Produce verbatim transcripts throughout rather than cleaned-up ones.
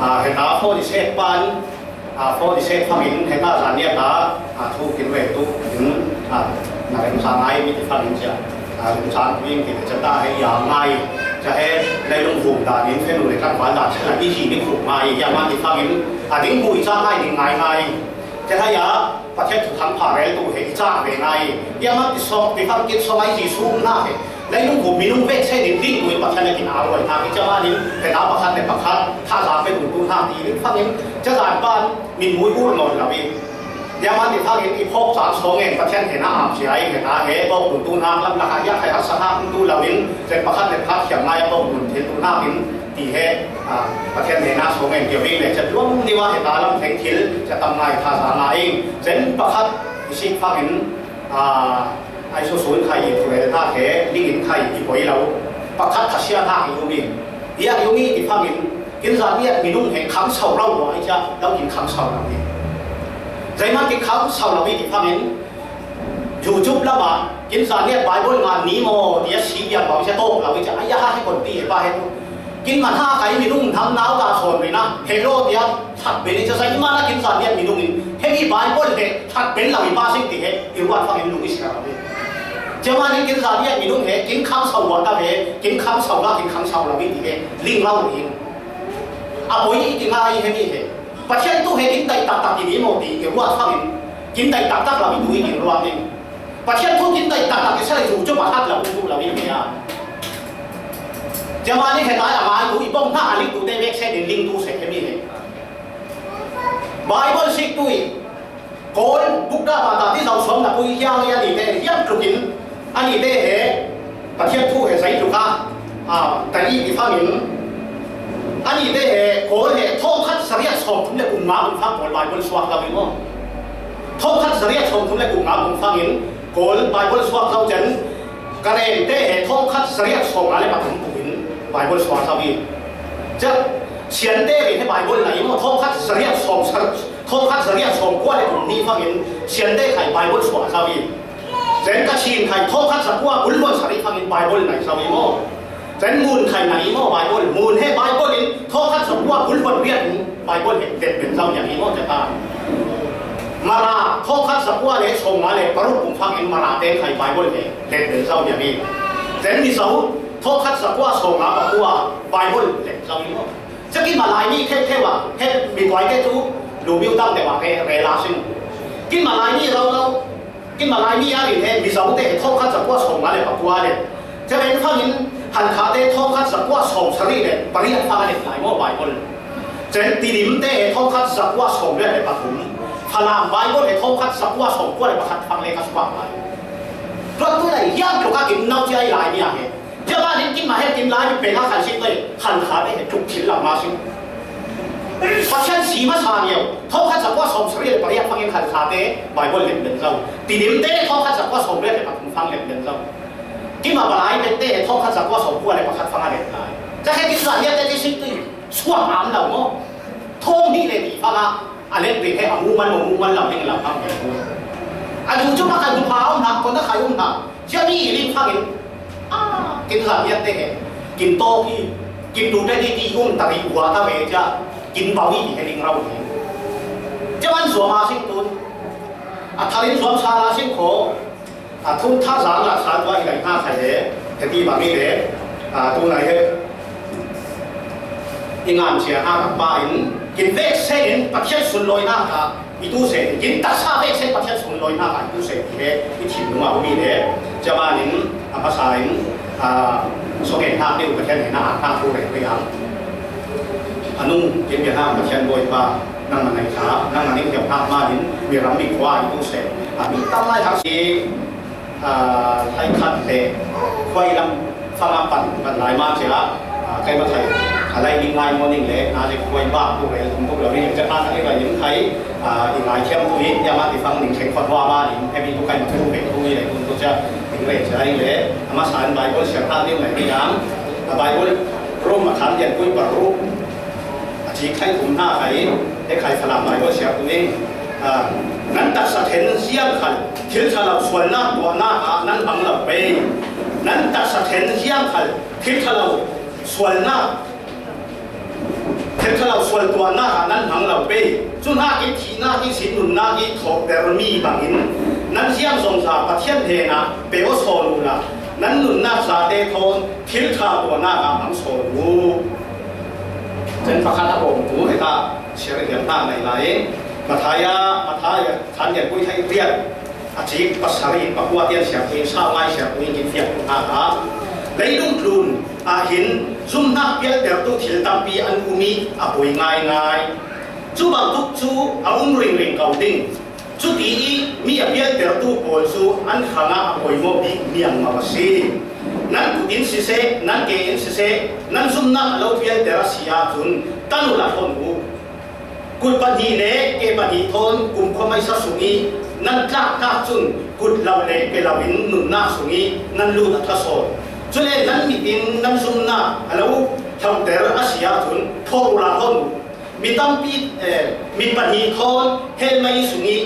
A, heta forty-six pan, a, forty-six fangin heta zaniata, a, thu kin ve tu in, a, na rem sa ngai mi ti fangin cia. A, rem sa tu in ti cia ta he ya ngai. Cia he leilung vum dan in fenu le kan wan dan cia i ji ni khu ngai ya ma ti fangin, a, ding bu i ca ngai ding ngai ngai. Cia he ya Pathian thu thang pha rel tu he i ca ve ngai. Ya ma ti sok ti fang kit sok ngai Jesu na he. Leilung kum minung vek se nin ding tu in Pathian le kin a roi na ki cia ma nin heta pakhat le pakhat tha za pe tu tu na ti nin fangin cia zan pan min mui ur non lo in. Ya ma ti fangin i phok cang song en Pathian he na ap cia in heta he pok tu tu na lam la ha ya khai ha sa ha tu lo in zen pakhat le pakhat hiam ngai pok tu thil tu na in ti he, a, Pathian he na song en kio in le cia luang ni wa heta lam theng thil cia tam ngai tha za ngai in zen pakhat i sik fangin, a, ai su sun khai i tu le ta he ning in khai i poi lo. Pakhat tha sia na i um in. I a i um i ti fangin kin zan ya minung he khang sau lo wa i cia lo kin khang sau lo i. Zai ma kin khang sau lo i ti fangin YouTube lama kin zan ya Bible nga ni mo ti a si ya lo i cia to lo i cia ai ya ha he kon ti he pa he tu. Kin man ha kai minung tham nau ta son ve na he lo ti a that be ni cia zai ma na kin zan ya minung in he mi Bible he that ben lo i pa sing ti he i ruat fangin lung i sia lo i. Cia ma ni kin zan ya minung he kin khang sau wa ta ve kin khang sau la kin khang sau lo i ti he ling lo i. A poi i ti ngai he mi he. Pathian tu he kin tai tak tak i ni mo ti i ruat fangin kin tai tak tak lo i tu i ruat ni. Pathian thu kin tai tak tak i sa le cu cu pakhat lo tu lo i mia. Cia ma ni he tai a ngai tu i bong hna a lik tu te vek se din ling tu se he mi he. Bible sik tu i Kawl buk da ba ta ti zau som na pui hiang i a ni te hiang tluk in a ni te he Pathian thu he zai tluk a, a, ta i ti fangin a ni te he Kawl he thong khat sariat som thum le kum nga kum fang Kawl Bible suak lo i mo. Thong khat sariat som thum le kum nga kum fangin Kawl Bible suak lo chen Karen te he thong khat sariat som nga le pathum kum in Bible suak lo i. Cia Sian te rin he Bible na i mo thong khat sariat som sar thong khat sariat som kua le kum ni fangin Sian te khai Bible suak lo i. Zen ka chin khai thong khat sakua kul luan sari fangin Bible nai lo i mo. Zen mun khai nai i mo Bible. Mun he Bible in thong khat sakua kul luan riat in Bible he det ben zau yang i mo cia ta. Mara thong khat sakua le song nga le paruk kum fangin Mara te khai Bible he det ben zau yang i. Zen Mizo thong khat sakua song nga pakua Bible det zau i mo. Cia kin malai ni theu theu a he mi koi te tu lu miu tam te wa he re la sin. Kin malai ni rau rau Kin malai mi a rin he Mizo te he thong khat zakua sawm nga le pakua le. Cia ven fangin Hankhate thong khat zakua sawm sari le pariat fang a let lai maw Bible. Cia Tinim te he thong khat zakua sawm le le pathum. Falam Bible he thong khat zakua sawm kua le pakhat fang le ka suak lai. Tuat tu lai hiam tluk a kin nau cia i lai mi a he. Cia ba nin kin ma he kin lai mi pen a khan sik lai Hankhate he tluk thil lam ma sik. Pathian si masa ngiau. Thawngkhat zakua sawmsarih le pariat fangin Hankhate Bible let den zo. Tinimte thawngkhat zakua sawmriat le pathum fang let den zo. Kima balai tete thawngkhat zakua sawmkua le pakhat fang a let lai. Ca he kin zaniate ti sik tui suak am lo maw? Thawng nih le nih fang a, a let ding he a mu man maw mu man lo ding lo fang he. A ju cu a kan pha um hna, kon a khai um hna. Cia mi i ling fangin, ah, kin zan hiat te he, kin tawk hi, kin tu te ti ti um ta rih ua ta ve cia, kin bau hi ti he ling rau hi. Cia van zuam a sing tun, a thal in zuam sa la sing kho, a thum tha zan la sa tua i lai hna khai he, he ti bang hi le, a tu nai he, i ngan cia ha ka pa in, kin vek se in Pathian sunlawi hna ka, I tu se, kin taksa vek se Pathian sunlawi hna ka i tu se ti he i thim nung a um i le, cia ban in a hmasa in, a, sawken hnak deuh Pathian he na a hnak tu reng reng ang. A nung, kin bia hnak Pathian Bawipa, nang man ai kha, nang man in hiam hnak man in, mi ram mi khua i tu se, a, mi tam lai hak si, a, lai khat le khuai lam fang a pan, pan lai ma cia, a, kai ma thai, a lai ning ngai mo ning le, na le khuai ba tu le, kum tu le, ning le, cia pa thai lai ning khai, a, i ngai thiam tu i, ya ma ti fang ning kheng khot hua ma ning, he mi tu kai ma tu le, tu i le, kum tu cia, ning le, cia i le, a ma sa an Bible sia ta ning le, ni ang, a Bible, Rom a khan yan kui pa ru, A ci khai kum hna khai, he khai Falam Bible siar tu in, a, nan taksa then ziang khal, thil ṭha lo sualnak tuahnak ah nan hmang lo pei. Nan taksa then ziang khal, thil ṭha lo sualnak, thil ṭha lo Khualtuahnak ah nan hmang lo pei. Cu hnakin thihnak ihsin nunnak i thawhter mi bangin nan ziangzongza Pathian hnenah pe aw sawn uhla, nan nunnak zate thawn thil ṭha tuahnak ah hmang sawn uh. Cun pakhat a bawmtu heta siar hna nai lai. Matthai ah, Matthai ah, Chan Lianpui Thai riat a cik pasarih pakua tian siarpui, sau ngai siarpui in fiang hna hlah. Leilung tlun ah hin zumhnak pialtertu thil tampi an um i a poi ngaingai. Cu bantuk cu a um ringring ko ding. Cuti i mi a pialtertu pawl cu an hrangah a poimawh bik miangmau a si. Nan kut in siseh, nan ke in siseh, nan zumhnak a lo pialter a si ahcun tan uhla hlon uh. Kut pahnih le ke pahnih thawn kumkhua hmaisa sung i nan tlak hna cun kut lo le ke lo in nunnak sung i nan lut a ṭha sawn. Cule nan mit in nan zumhnak a lo hloter a si ahcun thawh uhla hlon uh. Mi tampi, eh, mi pahnih thawn helmai sung i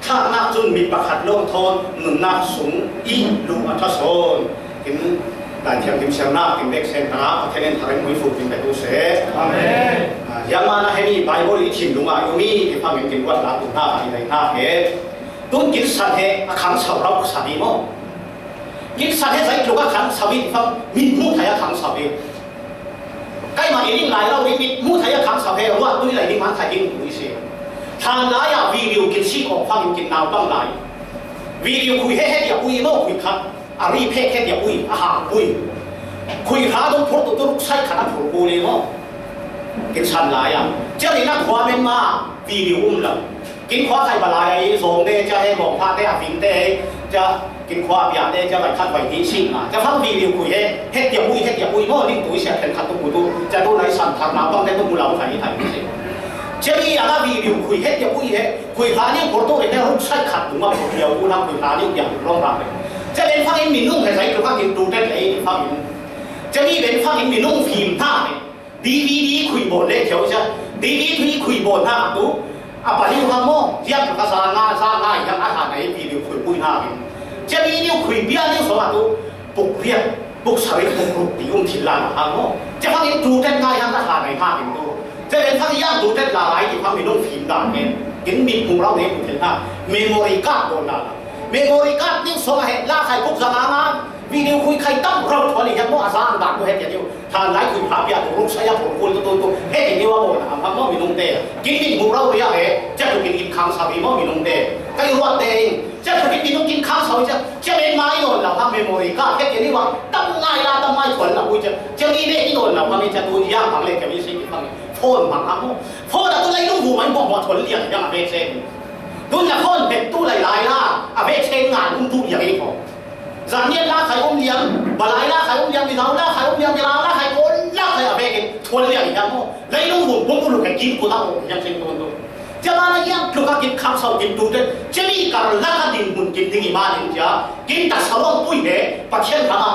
thlaknak cun mi pakhat lawng thawn nunnak sung i luh a ṭha sawn. Kin Lai Thianghlim siarnak kin bek sen hna, Pathian in thar in hmuifur kin pek u seh. Amen. Ah, ziangmah na hemi Bible i thinlung ah i um i, i fangin kin ruat la tu hna, i lei hna he. Tun kin san he a khang sau rau ka sa dih maw? Kin san he zeitluk a khang sau i, i fang min hmuh thai a khang sau i. Keimah i ning lai lo ding, mit hmuh thai a khang sau he ruat tui lai ding man thai ding tui si. Thlan lai ah video kin si kong fangin kin naupang lai. Video khui he he tiah ui maw, khui khat. A ri phek he tiah ui, a hang ui. Khui hra dong phur tu tu ruk sai khat a phur ku le maw. Kin san lai ah. Cia ri nak khua men ma video um lo. Kin khua khai balai ai zawng te cia he lawng pha te a ving te cia kin khua a bia te cia vai khat vai hnih sing a cia fang video khui he het tiah ui het tiah ui maw ling tui sia khen khat tu ku tu cia tu lai san thar naupang te tu mu lo khai i thai si. Cia mi a la video khui het tiah ui he khui hla ning por tu he ruk sai khat tu ma por tiah u na khui hla ning tiah lawng ra he. Cia len fang in minung he zai tu ka kin tu te le i fang in cia mi len fang in minung fim ta he. D V D khui bawn le kheu cia. D V D khui bawn hna tu a paliu hang maw? Ziang ka za nga, za nga i hang a hlan ai video khui pui hna in. Cia video khui bia ning sawng a tu puk riat, puk sarih, puk ruk ti um thil lan hang maw? Cia fang in tu tet ngai hang a hlan ai hna in tu. Cia len fang yang tu tet la lai ti fang minung fim dan hen. Kin mit hmu rau ne hmu thil hna. Memory card bawn la la. Memory card ning sawng a he la khai puk za nga nga. Video khui khai tam rau thuan i hian maw a zang dan tu he tiah tiu. Thlan lai khui hla piah tu ruk saya phur kul tu tu tu he ti tiu a maw na am maw minung te. Kin min hmu rau ria he cia tu kin in khang sa ri maw minung te. Kai ruat te in cia tu kin minung kin khang sa cia cia men mai nawn lo ha memory card he ti ni wa tam ngai la tam ngai thuan lo ui cia cia mi ne i nawn lo ha mi cia tu i yang bang le cia mi si ki phang phone bang ha maw. Phone a tu lai lu bu mai maw maw thuan liang yang a ve se. Tun na phone pek tu lai lai la a ve se ngai um tu liang i ko. Zaniat la khai um liam, balai la khai um liam, minau la khai um liam, milau la khai, kawl la khai a vekin thual liam i hiam maw? Leilung vun pum uluk he kin kut a um hiam sin tun tu. Cia ban a hiam tluk a kin kham sau kin tu te, cia mi kar lak a ding hun kin ding i man in cia, kin tak sau ang pui he, Pathian thang a,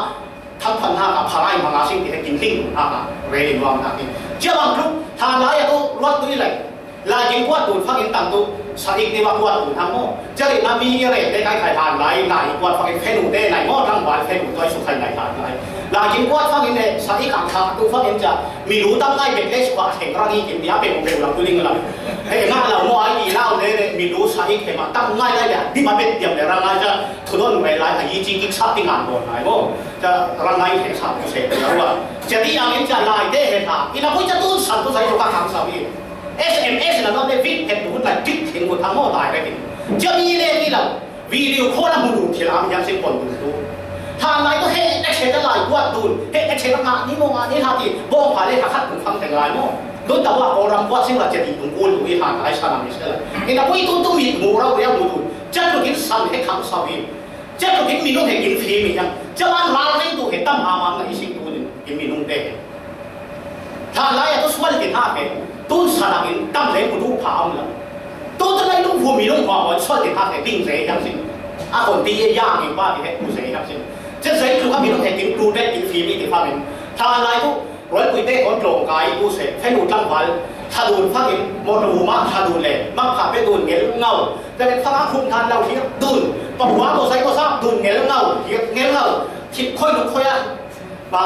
thang phan hna ka phalai hmang a sing ti he kin ling hna ka, rei ling luang hna kin. Cia bang tluk, than lai a tu, ruat tu i lai. Lai kin kuat tun fangin tang tu, sa ik ni ma kuat tun hang maw. Cia rih na mi i reh te kai khai hlan lai, lai i kuat fangin fenu te lai maw, tlangval fenu tuai su khai lai hlan lai. Lai kin kuat fangin le, sa ik ang khang tu fangin cia, mi lu tam ngai bek le su kha theng rang i kin bia bek bek lam tu ling lam. He ngah lo maw ai ti lau le le, mi lu sa ik he ma tam ngai lai le, di ma bek tiam le rang ngai cia, thu don ngai lai, a i ci kik sa ti ngan bon lai maw. Cia rang ngai he sa tu se tia wa. Cia ti ang in cia lai te he tha, i na pui cia tun san tu sai tu ka khang sa i. S M S na nawn le vit phet tu lai tik thing ut a maw tai le kin. Cia mi le ti lo. Video call a hmu lut thil a mi hiam sin pon tu tu. Than lai tu he a chet a lai kuat tu. He a chet a ngah ni maw ngah ni hla ti. Bawng pha le kha khat tu fang teng lai maw. Tun ta wa ko ram kuat sin la cia ti tung kul tu i hlan lai sa na mi se la. Ina pui tu tu mi mu rau ria mu tu. Cia tu kin san he khang sa i. Cia tu kin minung he kin fi mi hiam. Cia lan ral ring tu he tam a mang na i sing tu kin minung te he. Hlan lai a tu sual kin hak he, tun sanak in tam le kutu pha am lo. Tu tu lai lung fu mi lung hua hua sual kin hak he ding zei hiam sin. A kon ti e yang in pa ti he ku zei hiam sin. Cia zei tu ka mi lung he ding tu te ding fi mi ti fa min. Hlan lai tu, rual kui te kon tlong kai tu se, fe nu tlang val, tha dun fa min, mo tu ma tha dun le, mak pha pe dun ngel ngau. Te le fa ma khum than lau hiak dun, pa hua mo sai mo sa dun ngel ngau, hiak ngel ngau. Thip khoi luk khoi a, pa,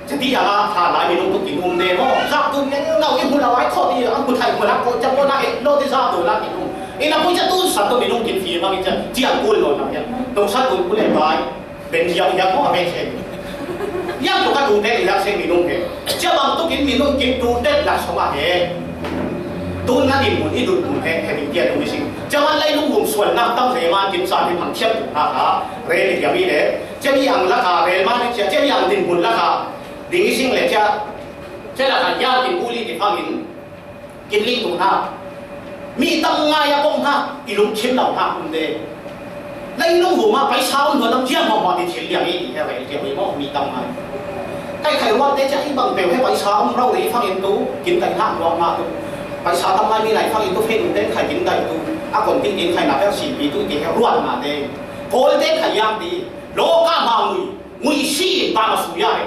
Chiti a la tha lai minung tu kin um de maw. Zak tu ngen ngau i hmu lo ai thaw ti a hmu thai hmu lak ko chak ko na he lo ti za tu lak kin um. I na pui cha tu sa tu minung kin fi mang i cha chiang kul lo na ya. Tu sa tu kul le bai. Ben hiau hiau maw a ben se. Yang tu ka tu te i lak se minung he. Cha bang tu kin minung kin tu te lak so ma he. Tu na din mun i dun mun he he min tia tu mi sing. Cha wan lai lung hum sual nak tam se man kin sa kin hang thiam tu na ka. Re ni ya mi le. Cha ni ang la ka re man ni cha cha ni ang din mun la ka. Ding i sing le cha, che la kan ya kin uli ti phang in, kin ling tu na. Mi tam ngai a pong na, i lung chim lau na kum de. Lai lung hu ma paisa um lo lam chiang mo mo ti thil liang i ti he vel chiang i mo mi tam ngai. Kai khai ruat te cha i bang peu he paisa um rau ri phang in tu, kin tai na ruat na tu. Paisa tam ngai mi lai phang in tu phe in te khai kin tai tu. A kon ti kin khai na pe si pi tu ti he ruat na te. Kol te khai yang ti. Lo ka ma ngui, ngui si ba ma su ya he.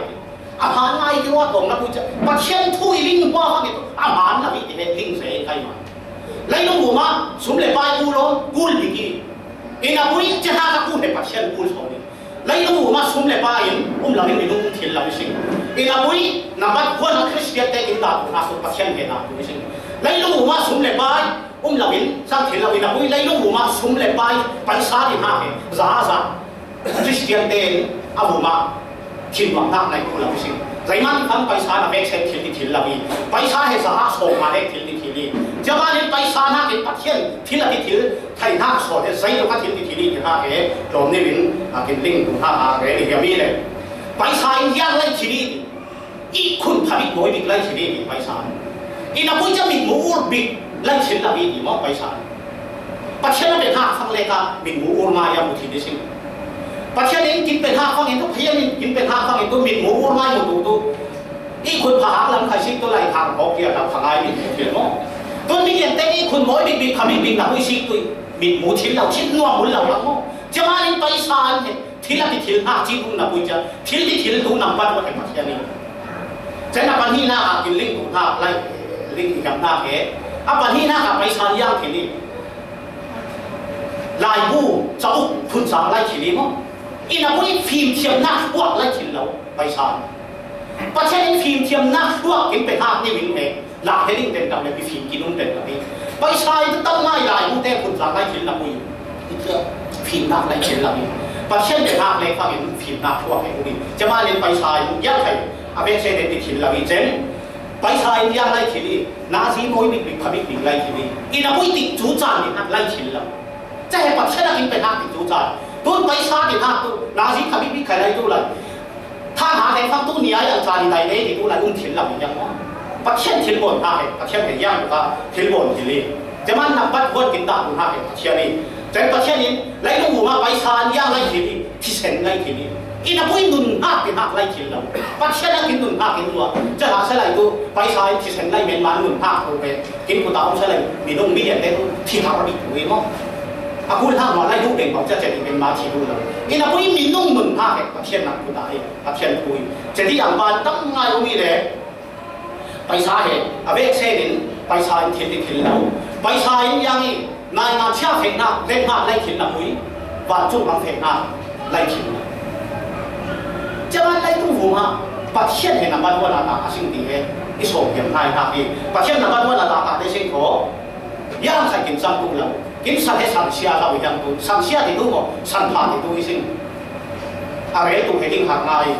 A man ngai ki ruat ong na ku cha. Pathian thu i ling hua hang i tu. A man na mi ti he ling se kai ma. Lai lung huma sum le pai ku lo kul bi ki. I na bui cha ha ka ku he Pathian kul so ni. Lai lung huma sum le pai in um la mi lung thil la mi sing. I na bui na mat hua na Christian te kin da ku na su Pathian he na ku mi sing. Lai lung huma sum le pai um la mi sang thil la mi na bui lai lung huma sum le pai paisa di ha he. Za za. Christian te in a vuma thinnuamhnak ngai tu lo si. Zeihmah in khan paisa na vek sen thil ti thil lo i. Paisa he za a sawm ma le thil ti thil i. Ziaman in paisa nak in Pathian thil a ti thil thai hnak sawl he zei tuk a thil ti thil i ti hnak he tlawm nih in a kin ling tu hnak a rel i hiam i le. Paisa in hiang lai thil i. I khun pha bik mawi bik lai thil i ti paisa. I na pui ca mit mu ur bik lai thil la i ti maw paisa. Pathian a pe hnak fang le ka mit mu ur ngai a mu thil i si. Pathian in kin pe hnak fang in tu, Pathian in kin pe hnak fang in tu mit mu ur ngai mu tu tu. I khun pha hak lam khai sik tu lai hang hawk kia lam pha ngai mit mu thil maw. Tun mi lian te i khun mawi bik bik pha bik bik na pui sik tu mit mu thil lo thil nuam mun lo lam maw. Cia man in paisa an he. Thil a ti thil hna, ci tu na pui cia, thil ti thil tu nampat va khen Pathian i. Cen a pahnih hna a kin ling tu hna, lai ling i gam hna he. A pahnih hna ka paisa liang thil i. Laibu, cauk, phun sang lai thil i maw. I na pui fim thiam hna, huak lai thil lo, paisa. Pathian in fimthiamnak hluak in pe hak ding in he, lak he ding pen tam le mifim kin um pen tam hi. Paisa in tam ngai lai bu te phun tlang lai thil na pui. Fimnak lai thil na pui. Pathian pe hak le fak in fimnak hluak he um hi. Cema le paisa in yak thai a vek se le ti thil la hi cen. Paisa in yak lai thil hi. Nazi mawi bik bik kha bik bik lai thil hi. I na pui tik cu caan bik hak lai thil la. Ca he Pathian a kin pe hak tik cu caan. Tun paisa bik hak tu. Nazi kha bik bik khai lai tu lai. Tha hna te fak tu ni ai ang caan i dai nei ti tu lai um thil lam i yang maw. Pathian thil bawn hna he, Pathian he yang ka thil bawn thil i. Ceman nampat huan kin dah tu hna he, Pathian i. Cen Pathian in, lai lung huma paisa an yang lai thil i, thisen lai thil i. I na pui nun hak ti hak lai thil lo. Pathian a kin nun hak in tua. Ca hna sa lai tu, paisa in thisen lai men man nun hak tu he. Kin kuta um sa lai, minung mi lian te tu, thi hak a bik tu i maw. A kul hak maw lai tu beng bau ca cen i beng ma thi tu lo. I na pui minung nun hak he, Pathian nak kuta i. Pathian pui. Ceti ang ban tam ngai umi le. Paisa he. A vek sen in. Paisa in thil ti thil lo. Paisa in yang i. Nai ngan chia fek na. Lek na lai thil na pui. Van cung bang fek na. Lai thil na. Cia ban lai tung vum ha. Pathian he na ban wan a ta a sing ti he. I sawm hiam nai ha hi. Pathian na ban wan a ta ta te sing ko. Yang sai kin sang tu lo. Kin san he san sia lo yang tu. San sia ti tu ko. San pha ti tu i sing. A rel tung he ding hak ngai.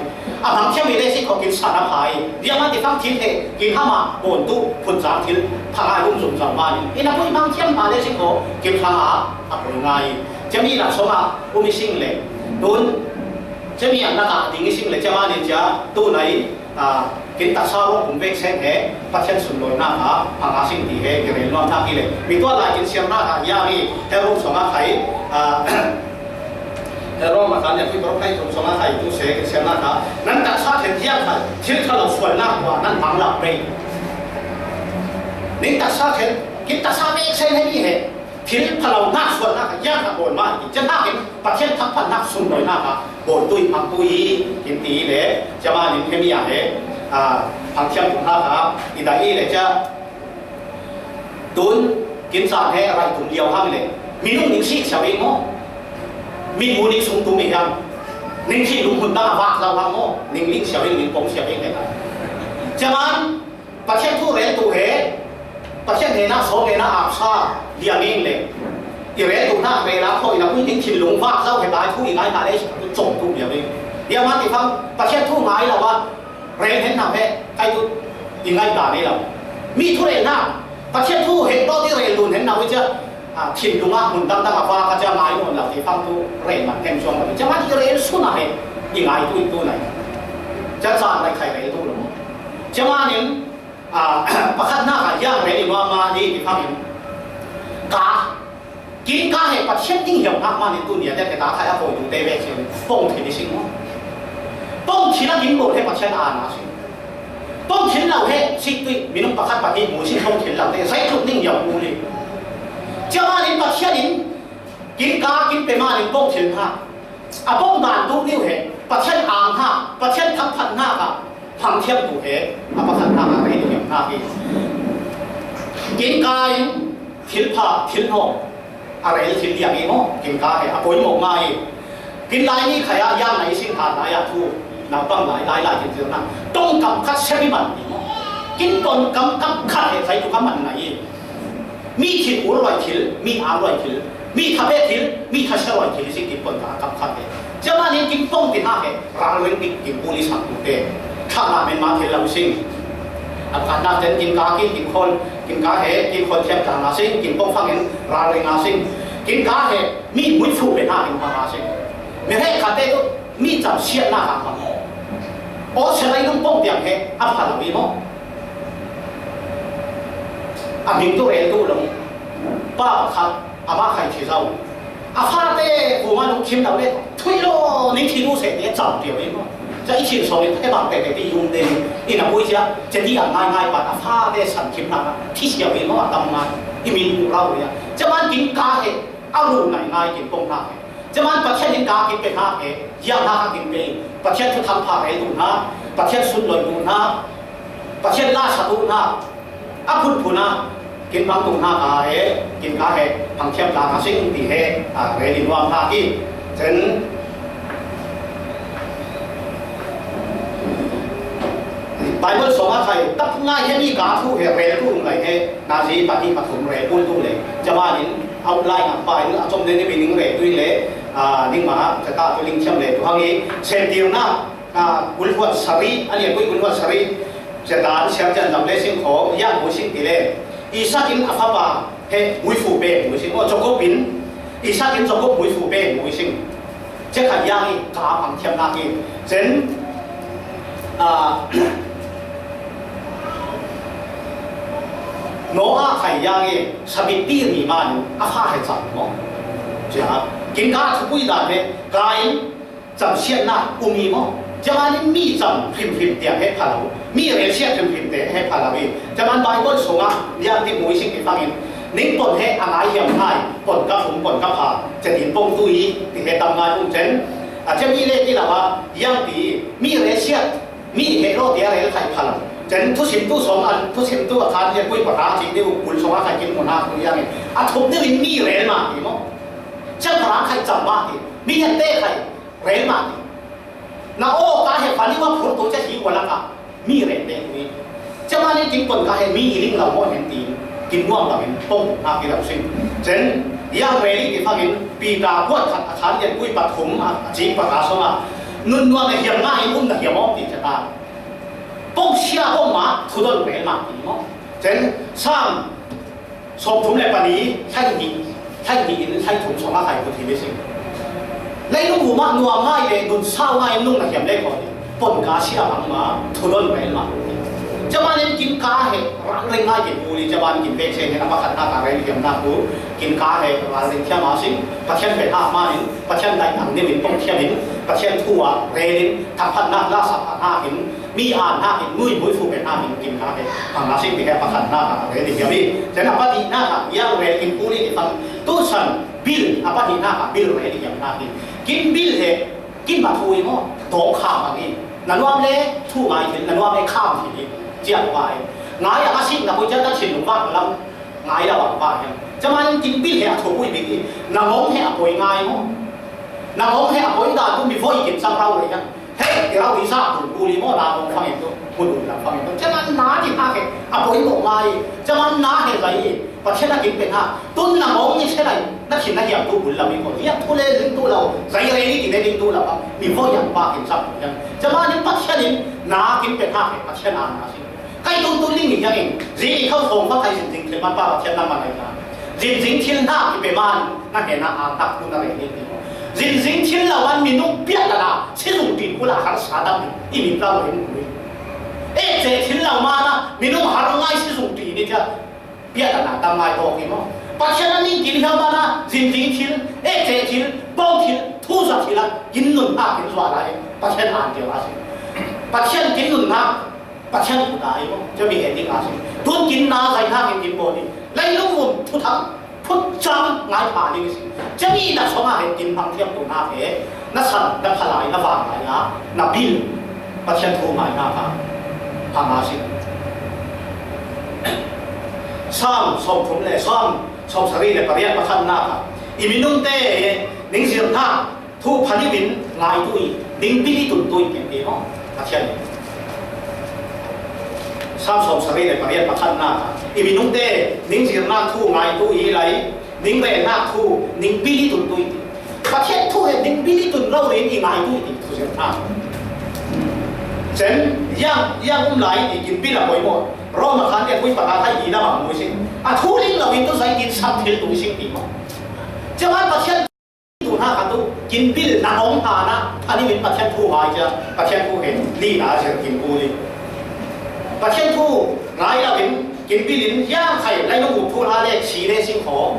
A hmang thiam i le si ko kin san a phai. Dia ma ti fang thil he, kin hama, bon tu, phun zang thil, pha ngai um zum zang ma ni. I na pui hmang thiam ma le si ko, kin hang a, a pui ngai. Cia mi lak song a, um i sing le. Tun, cia mi ang na ka ding i sing le, cia ma ni cia, tu nai, a, kin taksa rong kum vek sen he, Pathian sun loi na ka, hang a sing ti he, i rel nuam na ki le. Mi tua lai kin siam na ka, ya mi, he rong song a khai, a, He Rom a kan ya kui bro kai tum song a kai tu se ke siam na ka. Nan taksa khen hiam kha, thil kha lo sual na kua nan mang lak bei. Nin taksa khen, kin taksa me sen he ni he. Thil kha lo na sual na ka ya ka bon ma ki. Chen ha kin, Pathian thak phan nak sun loi na ka. Bon tui mang tui, kin ti le, jama nin he mi ya he. A, phang thiam tum ha ka. I da i le cha. Tun, kin caan he a rai tum liau hang le, minung ning sik siau i maw? Min mu ning sung tum i hang. Ning khi lung hun ta vak zau hang maw, ning ling siau ing, ning pong siau ing le ta. Ciaman, Pathian thu rel tu he, Pathian hena so hena aksa liang ing le. I rel tu na rel a kho i na pui ning khi lung vak zau he ta thu i ngai ta le si tu chong tu liang ing. Dia ma ti fang, Pathian thu ngai la wa, rel hen na he, kai tu i ngai ta le la. Mi thu rel na, Pathian thu he to ti rel dun hen na wi cia. A, thinlung ah mun dangdang a vak a cia ngai nawn lo ti fang tu rel man theng suang lo. Cia man i rel sun a he i ngai tu i tu nai. Cia caan nai khai rel tu lo. Cia man in, a, pakhatnak ah yang rel i nuam a ni ti fang in. Ka, kin ka he Pathian ding hiam hnak man in tu nia te ka khai a koi tu te ve cia pong thil i sing maw. Pong thil a kin bawh he Pathian a na sing. Pong thil lo he, sik tuih, minung pakhat pahnih mu sik pong thil lo te, zei tluk ning yau mu li. Cia man in Pathian in, kin ka, kin pe man in pong thil hna. A pong dan tu niu he, Pathian ang hna, Pathian thangphat hna ka, phang thiam tu he, a pakhat hna ka rei tu hiam hna hi. Kin ka in, thil pha, thil hnawh, a rel thil liang i maw, kin ka he a poimawh ngai i. Kin lai ni khai ah yang na i sin han lai ah thu, naupang lai, lai lai kin zirna. Tong kam khat sem i man i maw. Kin ton kam kam khat he khai tu ka man ngai i. Mi thin ur roi thil, mi ang roi thil, mi tha pe thil, mi tha se roi thil i si kin pon ka kam khat he. Cia man in kin pong ti hna he. Ralring dik kin puli sak tu te. Thla na men ma thil lo sing. A khat na ten kin ka kin kin khol, kin ka he, kin khol thiam ta na sing, kin pong fang in ralring na sing. Kin ka he, mi mui fu pe na kin pa na sing. Mi he khat te tu, mi cham siat na ka pa. O se lai lung pong tiang he, a pha lo i mo. A ming tu rel tu lo. Pa khat, a ma khai thi zau. A fate vuma lungkhim lo le, thui lo, ning thi lu se te chau piau i maw. Cia i thin sawm in, e bang te te ti um te, i na pui cia, cia ti a ngai ngai pan, a fate san khim na, thi siau i maw, a tam ngai, i min u rau ya. Cia man kin ka he, a ru ngai ngai kin pong hna he. Cia man Pathian in ka kin pe hna he, ya hna ka kin pe, Pathian thu thang pha he tu hna, Pathian sun loi tu hna, Pathian la sa tu hna, a phunphun a, kin bang tung hna ka he, kin ka he, phang thiam ta ka sing ti he, a, rel in nuam hna hi. Chen, Bible sawng a khai, tak ngai he mi ka thu he, rel tu lai he, na zi pahnih pathum rel pul tu le. Cia man in, outline a pa in, a chom den i ning rel tu le, a, ning ma, cia ta tu ling thiam le, tu hang i, sem tir na, a, kulhuat sari, a lian pui kulhuat sari, cia dan siar cia dam le sing kho, yang mu sing ti le. Isak in a fapa he mui fu pe mui sing. O, Jakob in, Isak in Jakob mui fu pe mui sing. Cia khat yang i ka phang thiam nak i. Chen, a, Noah khai yang i sabit ti ni man a fa he chang mo. Cia, kin ka thupui dan he, ka in, Cham siatna um i maw? Cia man in mi cham hrimhrim tiang he pha lo. Mi rel siat hrimhrim te he pha lo i. Cia man Bible sungah lian ti mui sik ti fangin ning pon he a ngai hiam ngai, pon ka hum, pon ka pha, cia tin pong tu i, ti he tam ngai um chen. A cia mi le ti lo a, yang ti, mi rel siat, mi he lo ti a rel khai pha lo. Chen thusim tu song an, thusim tu a khan lian pui pata cing deuh kul song a khai kin mun a kul yang in. A thup deuh in mi rel ma ti maw? Cia pha khai cham ma ti. Mi hian te khai. Rel mah ti. Na aw ka he fali wa phur tu cia hi wa laka mi rel te tu i. Cia mah ning kin pon ka he mi i ling lo maw hen ti. Kin nuam lo in pong na ki lo sing. Chen yang rel i ti fangin Peter kuat khat a khan lian pui pathum a cing pata song a. Nun nuam a hiam nga in um na hiam awm ti cia ta. Pong sia pong mah thudon rel mah ti maw. Chen Sam Sawmthum le pali, thlainih, thlainih in thlaithum sawm a khai kut hi le sing. Leilung um ah nuam ngai le nun sau ngai nung na hiam le khaw hi. Pon ka sia bang ma, thudon vel ma. Cia man in kin ka he, ral reng ngai kin u li, cia man kin vek se he, a pakhat na ka rel hiam na ku, kin ka he, ral reng thiam a sing, Pathian pe na ma in, Pathian dai ang ne min pong thiam in, Pathian thu a rel in, thangphat na la sa pha na in, Mi an hnakin, nui muifu pe hnakin, kin hnakin, hmang hna sing ti he pakhat hna kha rel ding hiam i. Cun a pahnih hna kha, yang rel in kul i ti fang, tu san bil, a pahnih hna kha, bil rel ding hiam hnakin. Kin bil he, kin ma thu i maw, dawng kha bang i. Na nuam le thu ngai thil, na nuam le kham thil i, ciah va i. Ngai a ka sik na poi ciah ka thin lung vak lam, ngai la vak va hiam. Camanin kin bil he a thupui bik i, na ngong he a poi ngai maw. Nang hong he a poi dan tu mi voi kim sang rau rei a. He, ti rau rei sa tu kuli mo na hong fangin tu, mun un lang fangin tu. Chaman na ti ha he, a poi mo mai, chaman na he zai, Pathian a kim pen ha. Tun nang hong ni se lai, na thin na hiam tu bul lam i ko. Hiam tu le ling tu lau, zai rei ni ti le ling tu lau a. Mi voi yang pa kim sang tu yang. Chaman in Pathian in na kim pen ha he, Pathian a na si. Kai tung tung ling i hiang in, zing i khau song fa kai zing zing thil man pa Pathian na ma lai na. Zing zing thil na ki pe man, na he na a tak tu na rei ni ti. Zin zing thil lo an minung piak la la, si zung ti kula har sa dam i mi plau rin kuli. E che thil lo ma na, minung har ngai si zung ti ni tia, piak la na dam ngai ho ki mo. Pathian a ning kin hiam ma na, zin zing thil, e che thil, pau thil, thu za thil a, kin nun ha kin zua la e. Pathian an tia wa si. Pathian kin nun ha, Pathian kut a hi maw? Chumi he ding a si. Tun kin na zai hna kin kin bawl ding. Leilung vum thuthang phut cang ngai pha ding a si. Chumi na sawng a he kin hmang thiam tu na he. Na san, na phalai, na vanglai a, na bil. Pathian thu ngai hna kha. Hmang a si. Sam sawm thum le Sam sawm sari le pariat pakhat na kha. I minung te ning zir hna. Thu phanim in ngai tu i, ding bil i tun tu i, ken ti maw? Pathian. Sam sawm sari le pariat pakhat na, i minung te, ning zirnak thu ngai tu i lai, ning relnak thu, ning bil i tun tu i. Pathian thu he ding bil i tun lo rin i ngai tu i ti thu zirnak. Cen, yang, yang um lai i kin bil a poi maw? Rom a khan le pui pakhat hai i na bang mui si. A thu ling lo in tu zai kin sam thil tu i sing ti maw? Ceu an Pathian tu hna kha tu, kin bil na hong hna na, a ni min Pathian thu hai cia, Pathian thu he, li na zir kin bu li. Pathian thu ngai lo in, kin bil in, ya khai, lai nung thu hna le, si le sing kho,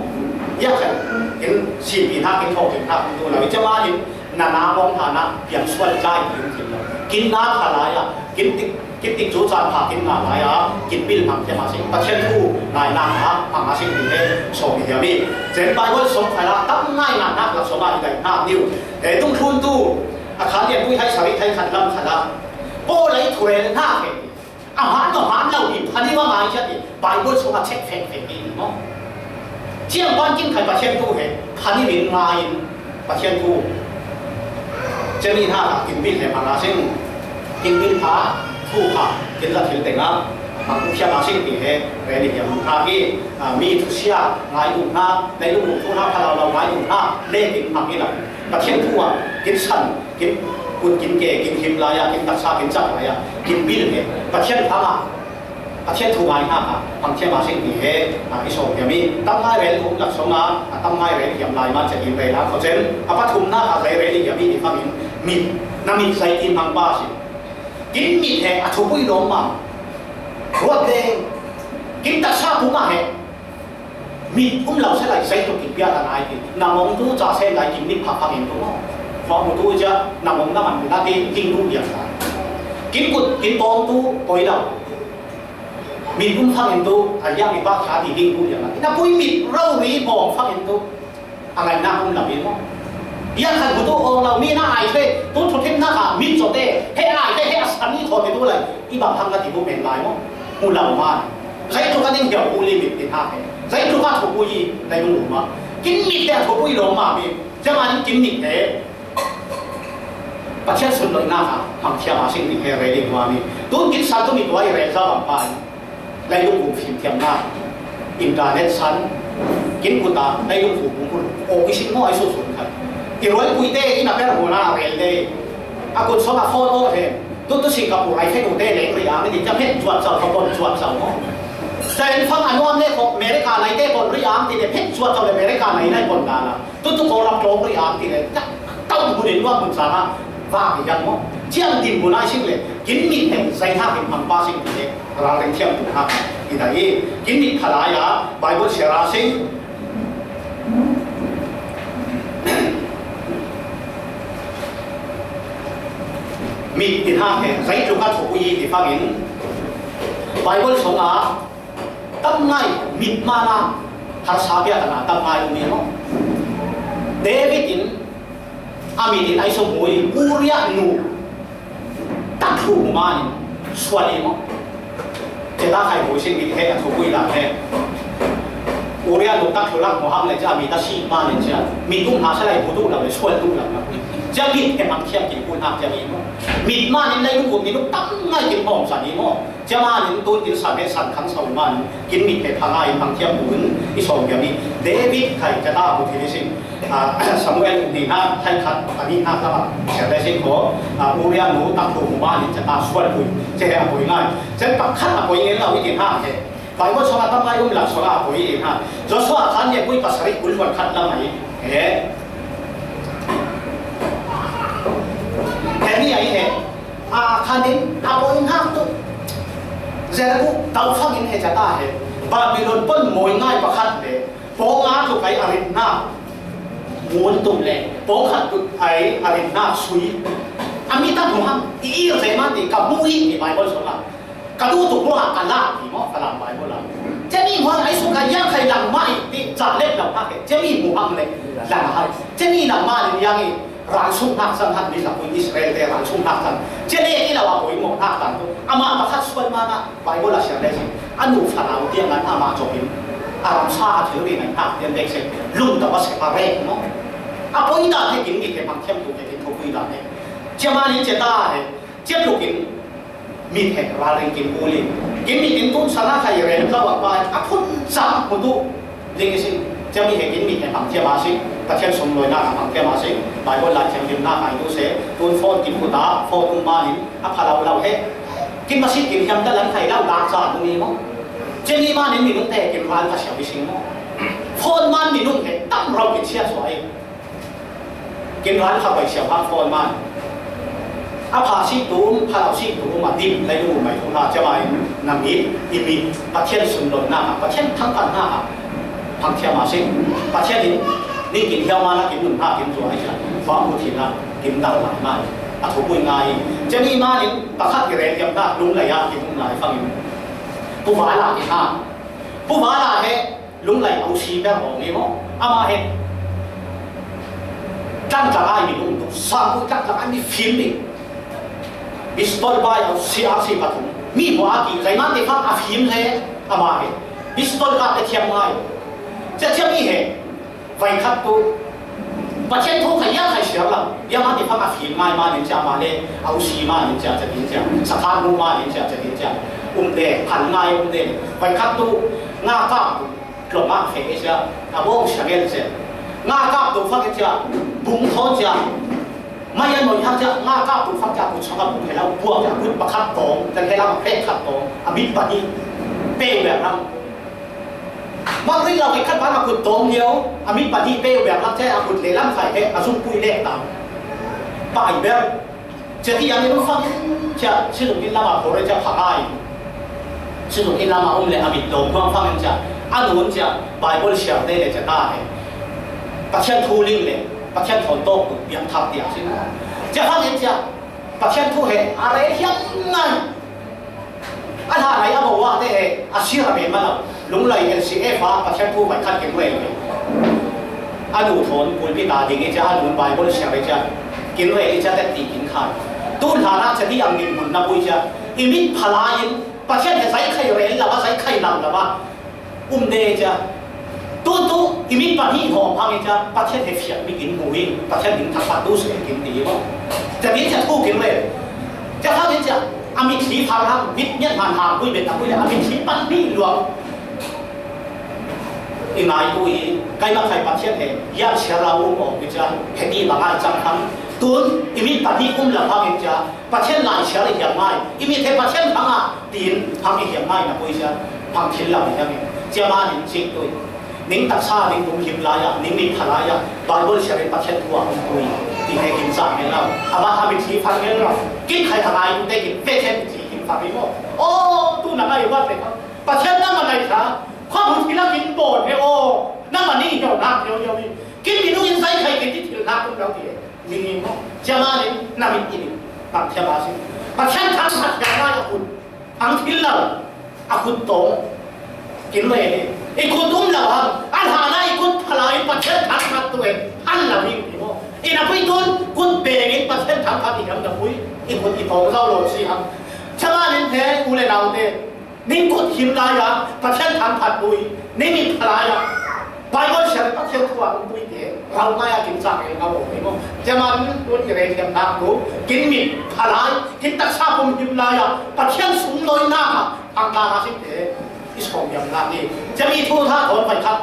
ya khai, kin si pi hna, kin thawk kin hna, kin tu lo, cia ma in, na na hong hna na, piang sual tlai kin thil lo. Kin na kha lai a, kin tik Kin tik cu caan pha kin ngai lai ah, kin bil hmang thiam a si. Pathian thu ngai nak ah hmang a si ti he sawm i hiam i. Cen Bible sawm khal ah tam ngai ngai nak lak sawm ah i daih hna niu. He dungthlun tu a khan lian pui hai sari thai khat lam khat ah. Paul ai thurel hna he. A hmaan lo hmaan lo i phani va ngai ciat i. Bible sawm ah check fek fek i maw. Ciang pan kin khai Pathian thu he. Phani rin ngai in. Pathian thu. Cemi hna kha kin bil he hmang a sing. Kin bil kha, thu kha, kin za thil tengah. Hmang thiam a sing ti he, rel i hiam hna hi, a, mi thusia, ngai um hna, leilung um thu hna, phalau lau ngai um hna, le kin hmang hi lo. Pathian thu ah, kin san, kin kut, kin ke, kin him lai ah, kin taksa, kin cak lai ah, kin bil he. Pathian hmang ah, Pathian thu ngai hna kha, hmang thiam a sing ti he, a, i sawm hiam i, tam ngai rel um lak sawng a, a tam ngai rel hiam lai man cek in rel a, kho cen, a pathum na kha zei rel hiam i, i fang in, mit, na mit zei tin hmang pa si. Kin mit he, a thupui lawm ma. Ruat deng, kin taksa pu ma he, mit um lo se lai zei tu kin piak a ngai ti, na mong tu ca se lai kin mit pha fang in tu maw. Fang mu tu cia, na mong na man na ti, king tu liak lai. Kin kut, kin pawng tu, poi lo. Mit um fangin tu, a liang i pa kha ti ding tu liang a. Na pui mit rori bawng fangin tu, a ngaihnak um lo in maw. Biakhat bu tu awng lo, mi na ai the, tu thuthim hna kha, mit caw te, he ai the, he a san i khaw te tu lai, i bang hang na ti bu men lai maw. Mu lo man. Zei tluk a ding hiau bu limit ti hna he. Zei tluk a thu bu i, dai mu ma. Kin mit te a thu bu i lo ma mi. Jama kin mit te. Pathian sunloihnak ah hmang thiam a sing ti he rel in hua mi. Tun kin san tu mi tuai rel za bang pai. Leilung kum fim thiamnak. Internet san. Kin kut ah leilung kum kum kum. O i sin maw ai su sun khat. I ruai pui te in a per huna rel te. A kun sawng a phone o he. Tu tu Singapore ai fe tu te le ri ang ni ka phet chuat chau ka pon chuat chau maw. Sa en fang a nuam le ko America nai te pon ri ang ti le phet chuat chau le America nai nai pon da la. Tutu ko lam tlawm rih ang ti le, tak, tau hmun in luak hmun sang ah, vak i hiam maw? Ciang din hmun ah i sik le, kin mit heng zei hna kin hmang pa sing ti le, ralring thiam tu hna i dai i, kin mit kha lai ah, Bible siar ah sing. Mit ti hna he, zei tluk ah thawk i ti fangin, Bible sawng ah, Tam ngai mit mana harsa bia kana tam ngai umi maw? David in a mit in ai sawm hui Uriah nu tak thu mu man sual i maw? Ceta khai hui sin mit he a thu hui la he. Uria nu tak thulak mo hang le cia mi ta si ma le cia mi tung ha sa lai bu tu la le sual tu la. Cia mi he mang thiam kin kun ha cia mi mo. Mi ma ni lai bu ni lu tam ngai kin hom sa ni mo. Cia ma ni tu kin sa be san khang sa ma ni kin mi he pha ngai mang thiam bu ni i so bia mi. David khai cia ta bu thi ni sin. A, Samuel ni na khai khat pa ni na ta ba. Cia le sin ko. A, Uria nu tak thu mo ma ni cia ta sual bu. Cia he a bu ngai. Cia pa khat a bu ngai la wi kin ha he. Bible sung a tam ngai um lak sung a poi in ha. Joshua khan ye pui pasari kul wan khat lam ai. He. He ni ai he. A khan in a poi in hak tu. Jericho tau fang in he cha ta he. Babylon pon moi ngai pakhat le. Pong a tu kai a rit na. Mun tum le. Pong khat tu ai a rit na sui. A mi ta mu ham. I i je ma ti ka mu i ni Bible sung a. Ka duh tuk ruangah ka lak ti maw, Falam Bible ah. Cemi muang ai sung kha yang khai lang mah i ti ca lep lo hak e. Cemi mu hang le lang hai. Cemi lang mah ling yang i rang sung hak sang hak mi sa pui Israel te rang sung hak sang. Cemi i lo a pui mo hak tang tu. Ama pakhat suan ma na Bible a siang le si. Anu Falam tiang an ama copin. Aram sa a thil ri ngai hak tiang dek se. Lung ta pa se pa rek maw. A pui da he kin mi te mang thiam tu he kin thu pui da he. Cema ni ceta he. Ciat lukin mit he ral ring kin ul in. Kin mit in tun sana khai rel ka wak pai a phun chang mu tu. Ling isin. Ciami he kin mit he pang thiam a si. Pathian sum loi na pang thiam a si. Bible lai thiam lim na khai tu se. Tun phone kin ku ta phone um ma in a pha lau lau he. Kin ma si kin hiam ta lan khai lau dak sa tu ni mo. Ciami ma nin minung te kin ral ka siam isin mo. Phone man minung he tam rau kin sia suai. Kin ral kha bai siau hak phone man. A pha si tum, pha lau si tum, a dim lai lu mai thung ha, cema in, na mit, i mit, Pathian sun lon na ha, Pathian thang pan na ha, phang thiam a si, Pathian in, ni kin hiau ma na kin nun ha, kin zua ai sia, fa mu thin na, kin dal lai ma, a thu pui ngai, cemi ma in, pakhat i rel yam na, lung lai a, kin nun lai fang in, pu va la kin ha, pu va la he, Lunglai au si ber hong i maw. Ama he. Tlang tlang ai mi lung tu. Sang tu tlang tlang ai mi fim ni. Pistol bai au si au si pathum. Mi hua ki. Zai man te fa a fim le. Ama he. Pistol ka te thiam ngai. Cia cia mi he. Vai khat tu. Pathian thu khai ya khai siar la. Ya man te fa a fim ngai man in cia ma le. Au si man in cia cia tin cia. Sa khan mu man in cia cia tin cia. Um de. Khan ngai um de. Vai khat tu. Nga ka tu. Tlawmah feh i cia, a bawng sia ngel cia. Nga kap to fak i cia, bung thawn cia. Mai a noi hak cia, nga kap to fak cia, kut sawng a bung hela, buak cia, kut pakhat tawng, kan hela, pek khat tawng, a mit pahnih, peu leh ram. Mak ring lo khat ban a kut tawng lio, a mit pahnih peu leh ram cia, a kut leh lam khai he, a zungpui leh tam. Pai ber. Cia ti yang in fak in cia, si zung in lama kore cia pha ngai. Si zung in lama um le a mit dawm tuang fak in cia, a nun cia, Bible siar te le cia ta he. Pathian thu ling le, Pathian thawn tawk tu, piang thak tiang si. Cia fak in cia, Pathian thu he, a re hiam ngai. A hla nai a bawa te he, a sir a men ma lo. Lunglai L C F a, Pathian thu vai khat kin rel ve. A nu thawn pulpit a ding i cia, a nun Bible siar i cia. Kin rel i cia, tet ti kin khai. Tu hla na cia ti ang min mun na pui cia. I mit phalai in, Pathian he zai khai rel lama, zai khai lam lama. Um de cia. Tu tu, i mit pahnih hawm hang i cia, Pathian he fiak mi kin mu in, Pathian ding thak pa tu se kin ti maw. Cia ti cia thu kin rel. Cia hang i cia, a mit hi phang hang, mit ngiat man hang, pui bet a pui le, a mit hi pahnih luang. I ngai tu i, kai mak khai Pathian he, ya sia la um awk i cia, he ti ma ngai cang hang. Tun, i mit pahnih um la hang i cia, Pathian lai sia la hiam ngai. I mit he Pathian hang a, tin, hang i hiam ngai na pui cia, hang thil lam i hiam i. Cia ma nin cik tu i. Ning taksa, ning tum him lai a, ning mit pha lai a, Bible sia rin Pathian thu a hong pui. Ti he kin sa ngel lau. A ba ha mit hi fan ngel lau. Kin khai ha ngai tu te kin, ve chen ti kin fa mi mo. O, tu na ngai wat le ka. Pathian na ma ngai sa. Kha bu thila kin bon he o. Na ma ni hio na hio hio ni. Kin mi nu in sai khai kin ti thil na kun dau ti. Mi ni mo. Cia ma ni na mi ti ni. Pathian ba si. Pathian thang Pathian na ya kun. Ang thil lo. A kut tawng. Kin lo e. I kut um lo hang. A hla na i kut phalai Pathian thang mat tu e. An la mi ni mo. I na pui tun kut bengin Pathian thang mat i hang na pui. I kut i tawng zau lo si hang. Cia ma ni he u le nau te. Ning kut him lai-a Pathian thangphat pui, ning mit pha lai-a Bible siang Pathian thu a um pui te rau ngai a kin chang el ngau om hi maw? Tia man tun i rei thiam nak tu, kin mit pha lai, kin taksa pum him lai-a Pathian sung loi nak a ang ka ka si te i sawm yam nak ni. Tia mi thu tha thawn vai khat.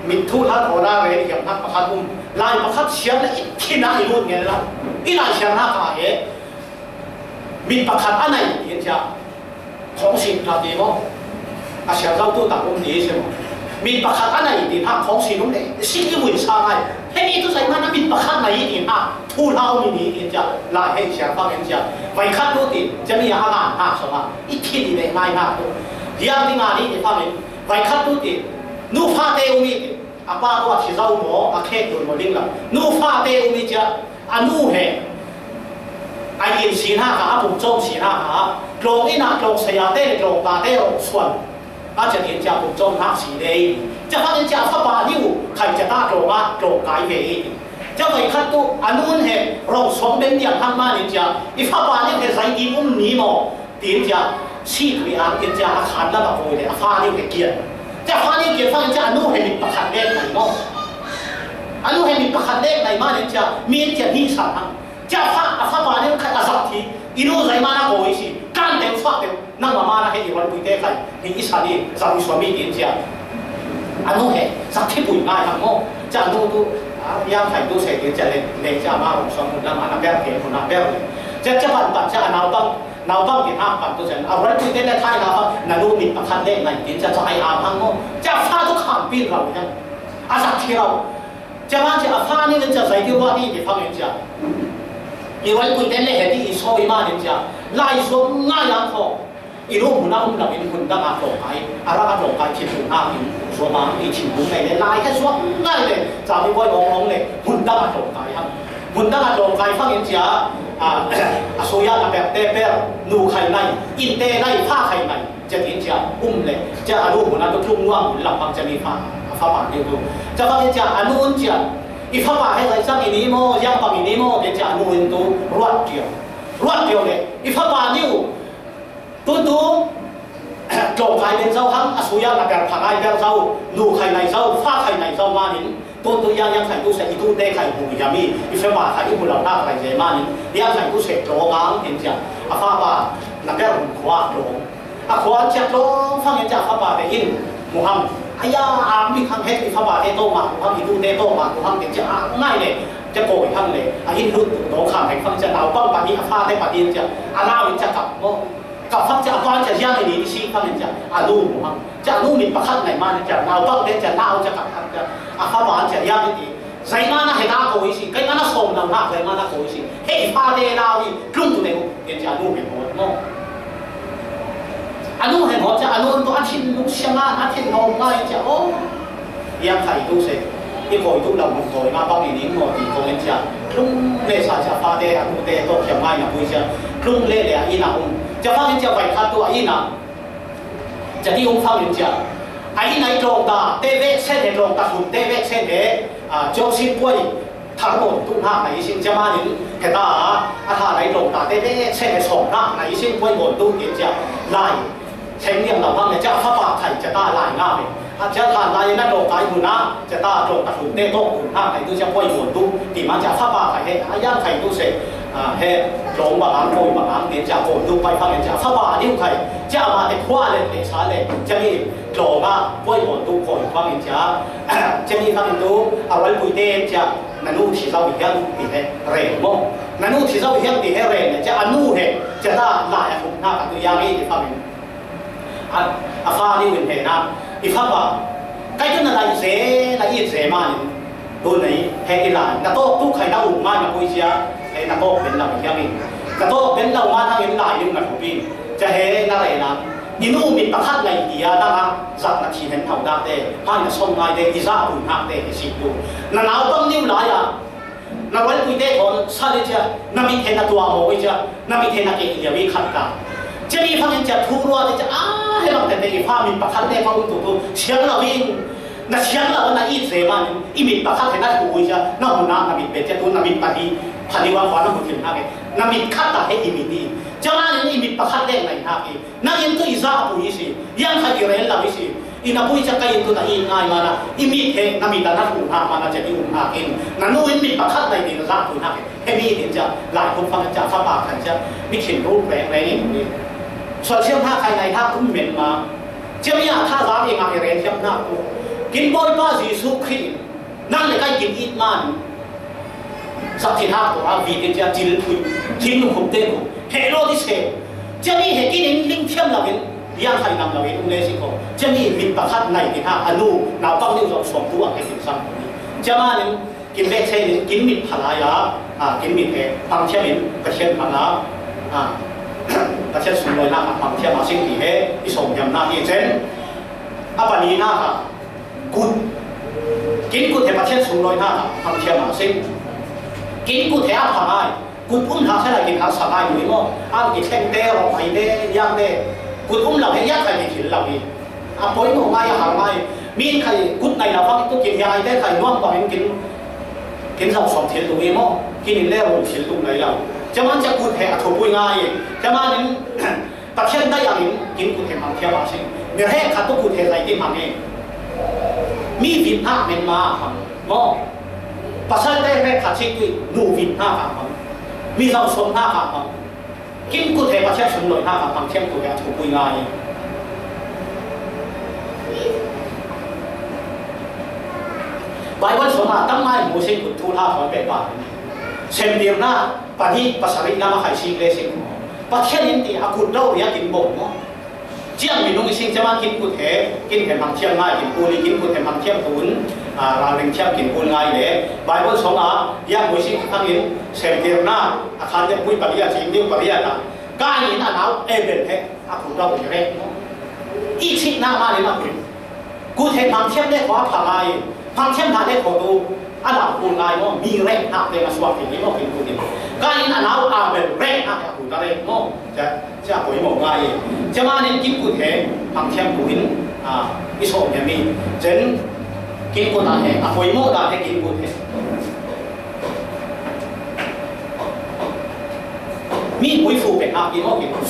Mit thu hla thawn a rel hiam hnak pakhat um. Lai pakhat siam le i thin a i lut ngel la. I lai siam hnak ah he mit pakhat a nei ti an cia. Khawng sin hna ti maw? A siam zo tu tak um ti si maw? Mit pakhat a nei ti hnak khawng sin um le si i vun sa ngai. He mi tu zai man a mit pakhat nei ti hnak thu hla um i ni ti an cia. Lai he siam fak an cia. Vai khat tu ti cia mi a ngan hnak sawng a i thin i le ngai hnak tu. Hiam ti nga ni ti fak in. Vai khat tu ti, nu fate um i ti, a pa tu a thi zo maw, a khek dun maw ding lo. Nu fate um i cia, a nu he, a yin si hna kha, a pum cawm si hna kha, tlawng inn ah tlawng saya te le tlawng ta te rong suan. A cia tin cia pum cawm hnak si le i. Cia fak in cia fapa ni u, khai cia ta tlawng ah, tlawng kai ve i ti. Cia vai khat tu, a nun he, rong suang ben diang hang ma ni cia, i fapa ni he zai din um ni maw? Tin cia, si tui ang tin cia, a khan lam a kawi le, a fa ning he kian. Cia fa ning kian fangin cia, a nu he mit pakhat lek nai maw? A nu he mit pakhat lek nai ma nin cia, mi in cia hnih san hang. Cia fa, a fapa ning khat a zak thi, i nu zai ma na kawi si, kan teng fak teng, nang ma ma na he i wan pui te khai, ni i sa ni, zak i suami tin cia. A nu he, zak thi pui ngai hang maw? Cia a nu tu, a, yang khai tu se tin cia le, le cia ma rong suang mun lam a na ber ke, mun a ber le. Cia cia pan pan cia a nau bang, Naupang kin hak pan tu zen, a rualpui te le thai hna kha, na nu mit pakhat le ngai tin cia, cia ai am hang maw? Cia fa tu khan pin rau hian. A zak thi rau. Cia man cia a fa ni le cia zai ti ruah ti ti fang in cia. I rualpui te le he ti i sawi ma nin cia. Lai zuam ngai ang kho. I nu hmun a um lo in hmun dang a tlawng kai. A rak a tlawng kai thil hmun hak in zuam a i thil hmun ngai le lai he zuam ngai le. Cia mi buai ong ong le hmun dang a tlawng kai hang. Hmun dang a tlawng kai fangin cia, a, a suya a per te per, nu khai nai, in te nai, fa khai nai, cia tin cia um le, cia a nu hmun a tu tlung nuam hmun lam bang cia mi fa, a fa pa ni tu. Cia fangin cia a nu un cia, i fa pa he zai sang i ni maw, ziang bang i ni maw, cia a nu in tu ruat cio. Ruat cio le, i fa pa ni u, Tuntu, tlawng kai ben zo hang, a suya a per pha ngai ber zo, nu khai nai zo, fa khai nai zo manin, tuntu yang yang khai tu se i tu te khai bu ya mi, i fe ma khai i bu lo na khai je manin, yang khai tu se tlawng ang tin cia, a fa pa, na ber hun khua tlawng. A khua an cia tlawng fang in cia fa pa te in, mu hang, a ya, a mi khang het i fa pa te to ma, mu hang i tu te to ma, mu hang tin cia, a ngai le, cia ko i hang le, a in lut tu to khang hek fang cia, nau pang pa ni, a fa te pa ni cia, a nau in cia kap mo. Ka fak cia a pa cia ziang i ni ti si fak in cia a nu mu hang. Cia a nu min pakhat ngai ma cia nau bak te cia nau cia kap hang cia a fa pa cia ziang i ti. Zai ma na he na ko i si, kai ma na sawm nau na zai ma na ko i si. He i fa te nau i tlung tu te u, cia a nu he mo mo. A nu he mo cia a nu tu a thin lu sia ma a thin no ngai cia o. Yang khai tu se, i koi tu lau mun koi ma bang i ning maw ti kong en cia. Tlung le sa cia fa te a tu te to kiam ngai na pui cia. Tlung le le a ina um. Cia fa in cia vai khat tu a ina. Cia ti um fa in cia. A ina i tlawng ta, te ve sen he tlawng ta hun te ve sen he. A, cio sin puai. Thar tawn tu hna ngai sin cia manin, heta, a hla nai tlawng ta te ve sen he sawm hna ngai sin puai tawn tu tin cia. Lai. Thleng liam lo hang le cia fapa khai cia ta lai nga ve. A cia hlan lai na tlawng kai hmun a, cia ta tlawng ka hlun te tawk hmun hna khai tu cia puai muan tu. Ti ma cia fapa khai he, a yang khai tu se, a, he tlawng bang ang, pawi bang ang, tin cia pawi tu pai fang in cia fapa a diu khai. Cia ama te khua le, te sa le, cia mi tlawng a, puai muan tu pawi fang in cia, cia mi fang in tu, a rualpui te cia, na nu thi zo hiang ti he, rel maw? Na nu thi zo hiang ti he rel le, cia a nu he, cia ta lai a hmun hna ka tu yang i ti fang in. A, a fa nih in he na, i fapa, kai tu na lai ze, na it ze manin, tu nei, he i lai, na tawk tu khai na um ngai na pui cia, he na tawk ben lo hiam in. Na tawk ben lo ngai hang in lai ning na thup in, cia he na rei na, i nu mit pakhat ngai tia, na nga, zak na thi hen thau dak te, hai na som ngai te, i za pui hnak te, i si tu. Na nau pang niu lai a, Na rualpui te thawn sa le cia, na mit he na tua maw i cia, na mit he na ke i liam i khat ka. Cia mi fangin cia thu rua te cia, a, he bang tete i fa mit pakhat te fa um tu tu, siang lo in, na siang lo na it ze man, i mit pakhat he na thu i cia, na hun na, na mit pe cia tu, na mit pahnih, pahnih wa khua na hun thil na ke, na mit khat ta he i mit i. Ciamanin i mit pakhat lek nai hnak hi. Nang in tu i zahpui i si, yang khat i rel lo i si. I na pui ciang ka in tu na i ngai mana, i mit he na mit a na hung hak mana ciang i um hak in, na nu in mit pakhat nai ti na zahpui hnak hi. He mi in ciang lai khuk fang ciang fapa khan ciang mi khin ru reng reng in. Sual siam hna khai nai hak um men ma. Ciami a tha za i ngah i rel hiam hnak tu. Kin Bawipa Jesuh Khrih in nang le kai kin it man. Sak thil hak tu a vitin cia cil pui, thil nu khum te tu. He lo ti se. Ciami he kin in ling thiam lo in, liang khai nam lo in, um le si ko. Ciami mit pakhat nai ti hak, a nu, nau pang ding zong suam tu a ke tin sang tu ni. Ciama nin, kin le se nin, kin mit phalai a, a, kin mit he, pang thiam in, ka thiam pang a, a, ka thiam sung loi na, pang thiam a sing ti he, i song thiam na ti chen. A pani na ka, kut. Kin kut he Pathian sung loi hna hang thiam a si. Kin kut he a pha ngai. Kut um hna se lai kin harsa ngai mu i maw. Ang ki thleng te, rawh ai te, liang te. Kut um lo he liang khai ki thil lo hi. A poi mu ngai, a har ngai. Min khai kut nai lo fak tu kin hiang ai te khai nuam bang in kin, kin zau som thil tu i maw. Kin in le rum thil tu ngai lo. Ciaman cia kut he a thupui ngai. Ciaman in Pathian dai angin kin kut he hmang thiam a si. Mi rek khat tu kut he zai ti hmang e. Mi vit hna men ma a hmang. Maw. Pasal dai rek khat si tu nu vit hna ka hmang. Mi zau som hna ka hmang. Kin kut he Pathian sung loi hna ka hmang thiam kut he a thupui ngai. Bible sung a tam ngai mu si kut thu hla hoi pe pa. Semtir hna. Pahnih pasarih lam a khai sik le sik maw? Pathian in ti a kut lo riak in bawm maw? Ciang minung i sing ciaman kin kut he, kin he hmang thiam ngai kin kul i kin kut he hmang thiam tun, a, ralring thiam kin kul ngai le. Bible song a, yang mui sing khang in, semtirna, a khan te pui pariat, sing ding pariat a, Kain in a nau Abel he, a kut lo i rek maw? I chihna ma le ma kut. Kut he hmang thiam le khua a pha ngai, hmang thiam hna le khua tu a lam kul ngai maw, mi rek hna te a suak ti maw, kin kut in. Kain a nau Abel rek hna te a kut a rek maw, cia, cia poi maw ngai. Cia ma nin kin kut he hmang thiam tu in, a, i sawm he mi. Cen kin kut a he, a poi maw da he kin kut he. Mi muifu pe hna ki maw kin kut.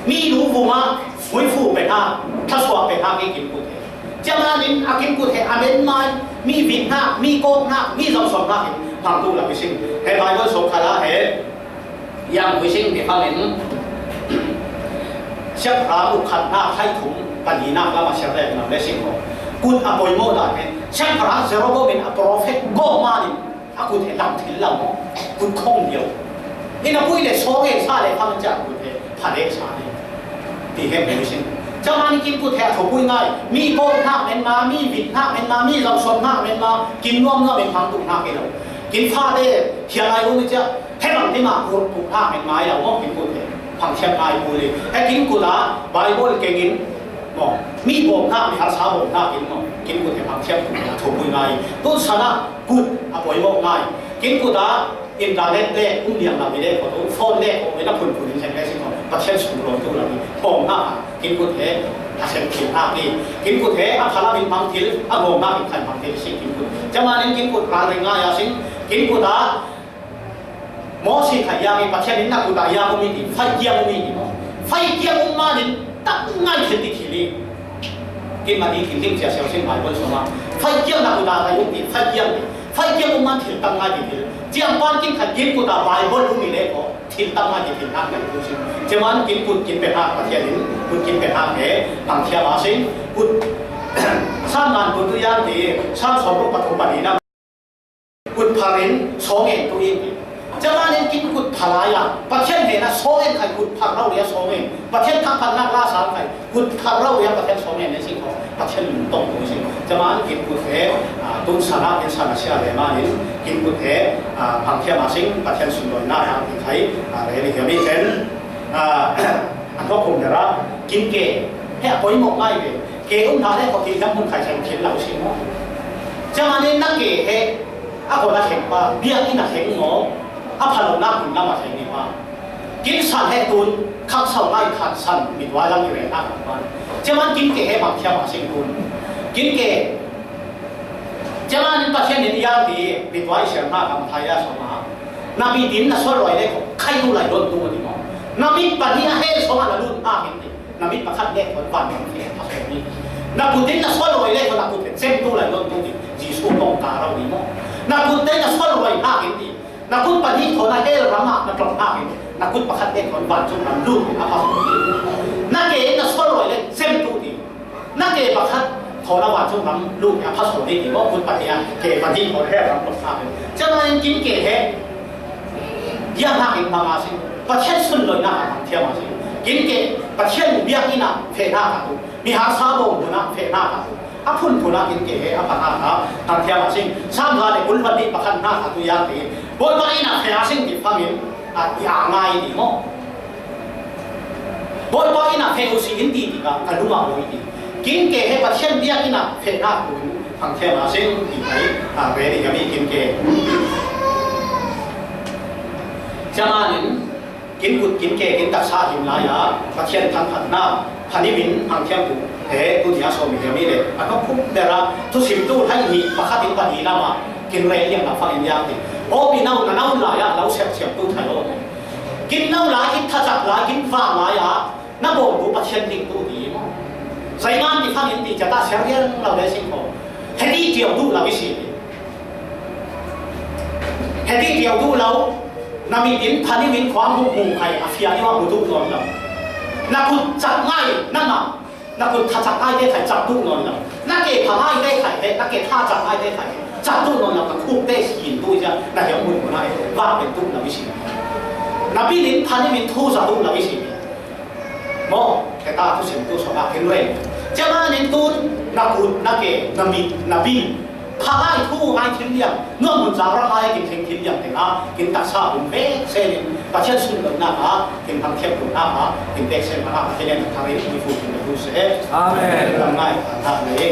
Mi lu vuma muifu pe hna, thasuak pe hna ki kin kut he. Ciaman in a kin kut he a men mai, mi vit hna, mi kawk hna, mi zong som hna in hmang tu la ki sin. He Bible song khala he, yang mui sing ti fang in, siap ra u khat hna khai thum, pani nak lama siap le nam le sing ko. Kut a poimaw dan he, siap ra Jeroboam in a prophet ko man in, a kut he lam thil lam maw? Kut khong lio. Ina pui le sawng e sa le fang cia kut he pha le sa le. Ti he mu sin. Cama ni kin kut he a thupui ngai. Mi kawk hnak men ma, mi vit hnak men ma, mi lamsawm hnak men ma, kin nuam nuam in hmang tuk hnak e lo. Kin fa te hiang ai u ni cia. He bang ti ma kur tuk hnak men ma i lo maw kin kut he. Phang thiam ngai pu le. He kin kut a Bible keng in maw? Mi bawm hnak, mi harsa bawm hnak in maw? Kin kut he phang thiam tuk he a thupui ngai. Tu sana kut a poimaw ngai. Kin kut a internet le um liang lo i le ko tu, phone le ko i na phun phun in seng le sing ko, Pathian sung lo tu lo i. Bawm hnak, kin kut he a seng thil hnak i. Kin kut he a phalam in phang thil, a bawm hnak in khai phang thil sing kin kut. Cama nin kin kut rang ring ngai a sing, kin kut a Moses kha yang i Pathian in na kut a yang um i ti, fai kiang um i ti maw? Fai kiang um ma nin tak ngai thil ti thil i. Kin ma ni kin ling cia siau sin Bible sung a. Fai kiang na kut a kai um ti, fai kiang ti. Fai kiang um man thil tak ngai ti thil. Ciang pan kin khat kin kut a Bible um i le ko, thil tak ngai ti thil hnak ngai tu sin. Ciaman kin kut kin pe hnak Pathian in, kut kin pe hnak he, tang thiam a sin, kut Sam man kut tu yang ti, Sam sawm ruk pathum pali na. Kut phar in sawng en tu in ti. Cama nin kin kut phar lai a, Pathian hnen a sawng en khai kut phar lo ya sawng en. Pathian thak phat nak la sang khai kut phar lo ya Pathian sawng en si ko. Pathian lungtong tu si. Cama nin kin kut he, a, tun sana in sana sia le ma nin kin kut he, a, phang thiam a sing Pathian sung loi na ya ti khai, a, le ni ya mi ten, a, a thok kum dera kin ke he a poimaw ngai ve. Ke um hna le ko ki dam mun khai sang thil lo si maw. Cama nin na ke he a ko na theng pa, biak in a theng maw, a phalo na kun lam a theng ni pa. Kin san he tun, khak sau lai khan san, mit wai lam i reng hna kan pan. Cama nin kin ke he bang thiam a sing tun. Kin ke, cama nin Pathian in yang ti, mit wai siam hna kam thai a sawm a. Na mi din na sual roi le ko, khai tu lai don tu ti maw. Na mit pahnih a hell sungah na lut hnakin ti. Na mit pakhat le khawn van lam khi a phasawn ni. Na kut in na sual huai le khawn na kut he cemtu lai lo tu ti. Jesu kong ka rau ni maw. Na kut te na sual huai hnakin ti. Na kut pahnih thawn a hell ramah na tlawm hnakin. Na kut pakhat le khawn van cung lam lut a phasawn ni. Na ke in na sual huai le cemtu ti. Na ke pakhat thawn a van cung lam lut a phasawn ni ti maw, kut pahnih a ke pahnih thawn hell ram tlawm hnakin. Ciangin kin ke he biak hnakin hmang a si. Pathian sunloihna a hmang thiam a si. Kin ke Pathian biak inn a feh hna kha tu. Mi harsa bawm hun a feh hna kha tu. A phunphun a kin ke he a pha hna kha hmang thiam a si. Sam za le kul hluan nih pakhat hna kha tu yang ti. Bawipa inn a feh a sing ti fangin a i a ngai ti maw. Bawipa inn ah feh uh sih in ti tikah ka lung ah a ui ti. Kin ke he Pathian biak inn ah feh hna kun hmang thiam a sing ti kai a ve ding a mi kin ke. Ciangin kin kut kin ke kin taksa him lai ah Pathian thangkhatna phanim in hmang thiam tu he tu ni a sawm hi a mi le a ka khuk ber ah thusim tu hlai hi pakhat in pahnih lam ah kin rel liang na fang in yang ti. Aw mi nau na nau lai ah lo siam siam tu thai aw. Kin no lai, kin thacak lai, kin vang lai ah na bawm tu Pathian ding tu ti maw? Zeiman ti fangin ti cata siang rial lo le sing ko. Heti tiau duh lo i si. Heti tiau duh lo. Na mit in phanim in khuang huk hung khai a fia ni wa mu duh nawn lo. Na kut cak ngai na ma. Na kut tha cak ngai te khai cak duh nawn lo. Na ke pha ngai te khai te, na ke tha cak ngai te khai cak duh nawn lo, na khuk te sin duh cia, na hiam mun mun ai, vak pen duh lo i si. Na bil in phanim in thu za duh lo i si. Maw, ke ta thusim tu so a kin rei. Ciangin tun na kut, na ke, na mit, na bil. Pha ngai thu ngai thil liang, nuam hun zau ram ngai kin thing thil liang te na, kin taksa hun ve se nin, Pathian sun lo na ka, kin hmang thiam hun na ka, kin tek sen na ka, Pathian in thang in, kin fu kin tu se. Amen. Lam ngai, ta ta le.